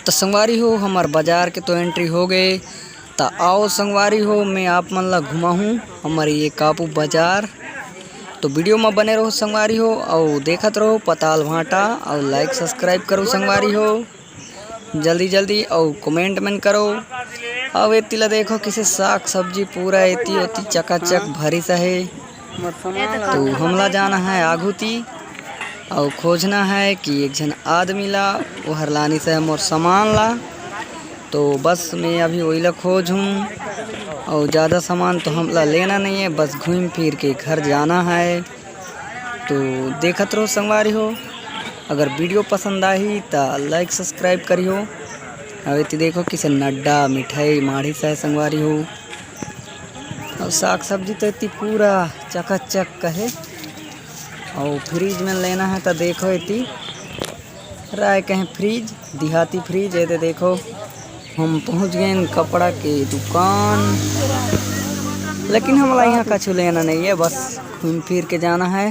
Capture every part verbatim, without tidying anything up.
त संगवारी हो, हमर बाजार के तो entry हो गए। त आओ संगवारी हो, मैं आप मन ला घुमाहूँ हमर ये कापू बाजार। तो video म बने रहो संगवारी हो, अउ देखत रहो पताल भाटा, अउ like subscribe करो संगवारी हो जल्दी जल्दी, अउ comment मन करो। अउ एती ला देखो किसे साग सब्जी पूरा एती ओती चकाचक भरिस हे। तो हमला जाना है आगू ती, अउ खोजना है कि एक झन आदमी ला, ओहर लानिस है मोर सामान ला। तो बस मैं अभी वही ला खोजहूँ, अउ ज़्यादा सामान तो हमला लेना नहीं है, बस घूम फिर के घर जाना है। तो देखत रहो संगवारी हो, अगर video पसंद आही त like subscribe करिहो। अउ एती देखो किसे नड्डा मिठाई माढ़िस है संगवारी हो, अउ साग सब्जी तो एती पूरा चकाचक हे। अउ fridge में लेना है त देखो एती राय कहे fridge, देहाती fridge। एदे देखो, हम पहुँच गए कपड़ा के दुकान, लेकिन हमला यहाँ कछु लेना नहीं है, बस घूम फिर के जाना है।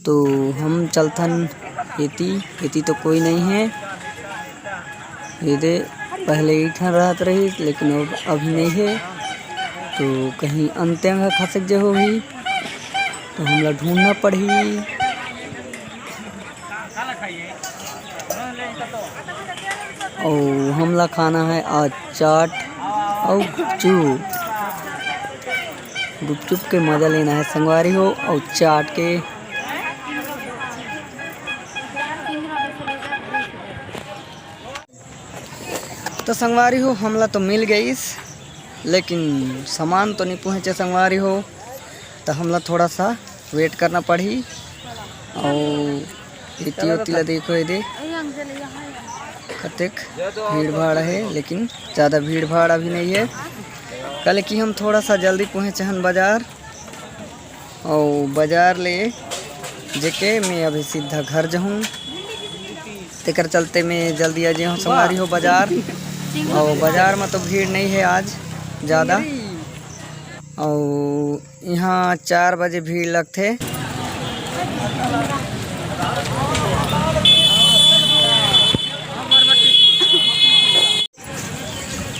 तो हम चलथन एती, एती तो कोई नहीं है। एदे पहले एक ठन रहत रहिस, लेकिन अब अभी नहीं है, तो कहीं अंते में खसक जे होही, तो हमला ढूंढना पड़ही। अउ हमला खाना है आज चाट अउ गुपचुप। गुपचुप के मजा लेना है संगवारी हो, अउ चाट के। तो संगवारी हो, हमला तो मिल गईस, लेकिन सामान तो नहीं पहुँचे संगवारी हो, तो हमला थोड़ा सा wait करना पड़ही। अउ एती ओती ला देखो, एदे कतेक भीड़ भाड़ है, लेकिन ज़्यादा भीड़ भाड़ अभी नहीं है, काले कि हम थोड़ा सा जल्दी पहुँचे हन बाजार। अउ बाजार ले जेके मैं अभी सीधा घर जाहूँ, तेकर चलते मैं जल्दी आ जाहूँ संगवारी हो बाजार। अउ बाजार में तो भीड़ नहीं है आज ज़्यादा। अउ यहाँ चार बजे भीड़ लगथे।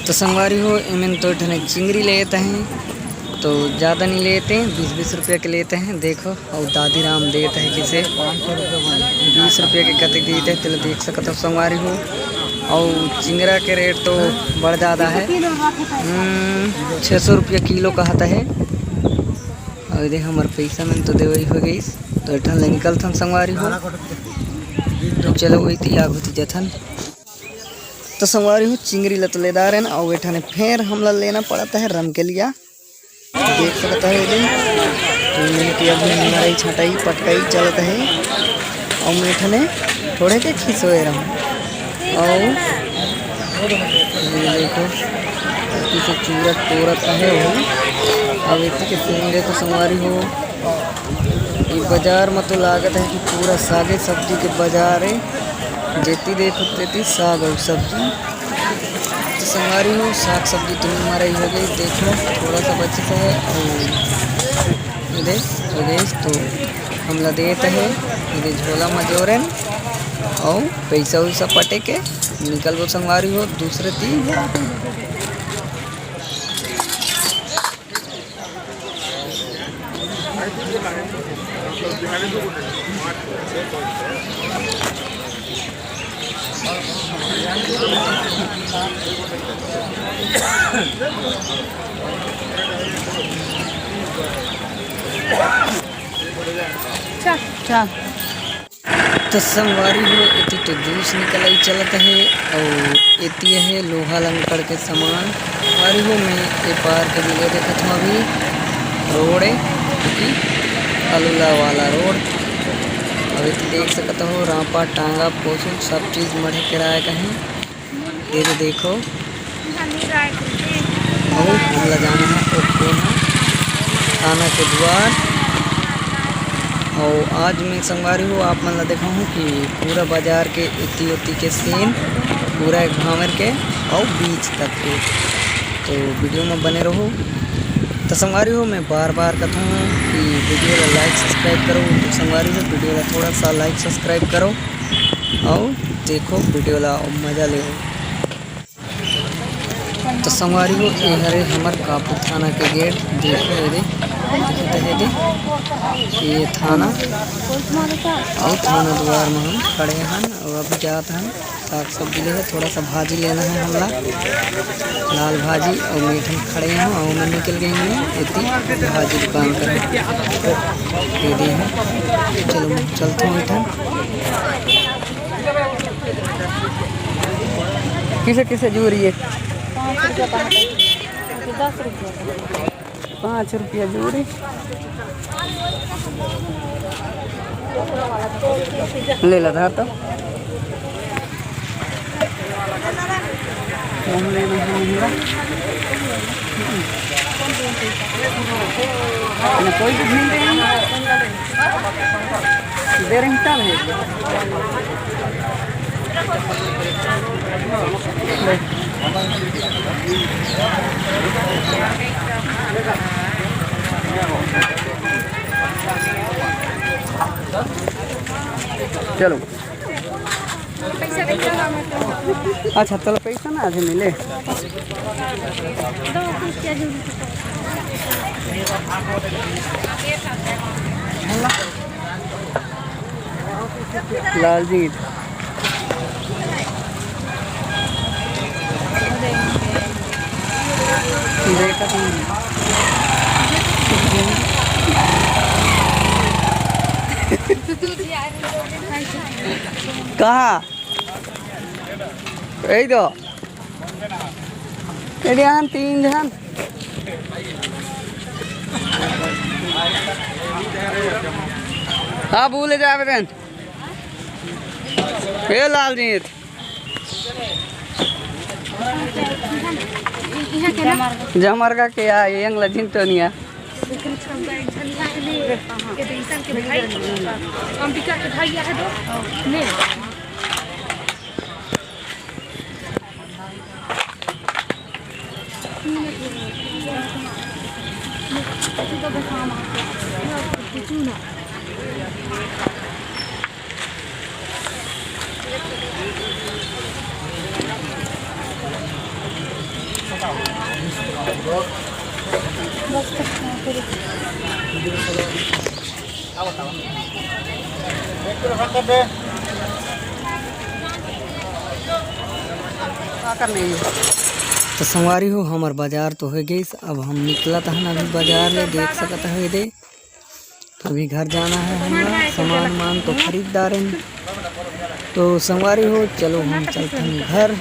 तो संगवारी हो, एमन तो एक ठन चिंगरी लेत हैं, तो ज़्यादा नहीं लेते हैं, बीस बीस रुपया के लेते हैं। देखो, अउ दादी राम देत है किसे बीस रुपया के कतेक देत है, तेला देख सकत हो संगवारी हो। अउ चिंगरा के rate तो बड़ ज़्यादा है, हम्म, छः सौ रुपया किलो कहत है। अउ एदे हमर पैसा मन तो देवई हो गईस, तो एक ठन ले निकलथन संगवारी हो। तो चलो वही ती आगू ती जथन। तो संगवारी हो, चिंगरी ला तो ले डारेन, अउ एठने फेर हमला लेना पड़त है रमकेलिया। देख सकत है एदे, तो एमन के अभी मरई छटाई पटकाई चलत है, अउ मैं एठने थोड़े के खिसोए रहूँ। अउ ये देखो, किसे चूरा तोरत है वो। अब एती के सुन ले तो संगवारी हो, ये बाजार में तो लागत है कि पूरा सागे सब्जी के बाजार है, जेती देखो तेती साग अउ सब्जी। तो संगवारी हो, साग सब्जी तो मरई हो गई, देखो थोड़ा सा बचे है। अउ एदे हो गई तो हमला देत है, एदे झोला में जोरेन अउ पैसा वैसा पटे के निकलबो संगवारी हो दूसरे ती। चल, चल। तो संगवारी हो, एती तो जूस निकलई चलत हे, अउ एती हे लोहा लंकड़ के सामान। संगवारी हो, मैं ए पार के video देखत हूँ अभी, रोड है, क्योंकि अलुला वाला रोड। अब एती देख सकत हो, रापा, टांगा, पोसुल सब चीज मढ़े के राय कहीं। ये तो देखो, अउ हमला जाना है ओ कोना थाना के दुआर। अउ आज मैं संगवारी हो आप मन ला देखाहूँ कि पूरा बाजार के इति उति के scene, पूरा एक भांवर के अउ बीच तक के। तो video में बने रहो। तो संगवारी हो, मैं बार बार कथूँ कि video ला like subscribe करो। तो संगवारी हो, video ला थोड़ा सा like subscribe करो अउ देखो वीडियो ला अउ मजा लेहो। तो संगवारी हो, ये हरे हमर कापू थाना के गेट। देखो ये दे, दिखत हे दे, ये थाना, अउ थाना दुआर में हम खड़े हन अउ अभी जात हन। साग सब्जी ले हे, थोड़ा सा भाजी लेना हे हमला, लाल भाजी। अउ मैं ठन खड़े हूँ अउ मैं निकल गई हूँ एती भाजी दुकान कर। ये दे हे, चलो चलते हैं ठन। किसे किसे जूरी है? पाँच रुपया पाँच है। दस रुपया। पाँच रुपया जूरी। ले ला धर तो। हम लेना है हमरा। ना कोई कुछ नहीं देंगे। दे रही तब है। चलो। अच्छा, चलो, पैसा ना आज मिले। लाल जी। देखत हूँ। कहाँ? यही दो। ये ध्यान तीन जन। हाँ, भूल जावे देन। ए लाल जीत। जमरगा के आ, ये अंगला जिन टोनिया। अंबिका के भाई है दो। ने। का करने ये? तो संगवारी हो, हमर बाजार तो हो गइस, अब हम निकलत हन अभी बाजार ले, देख सकत हो ये दे। अभी घर जाना है हमरा, सामान मान तो खरीद डारेन। तो संगवारी हो, चलो हम चलथन घर।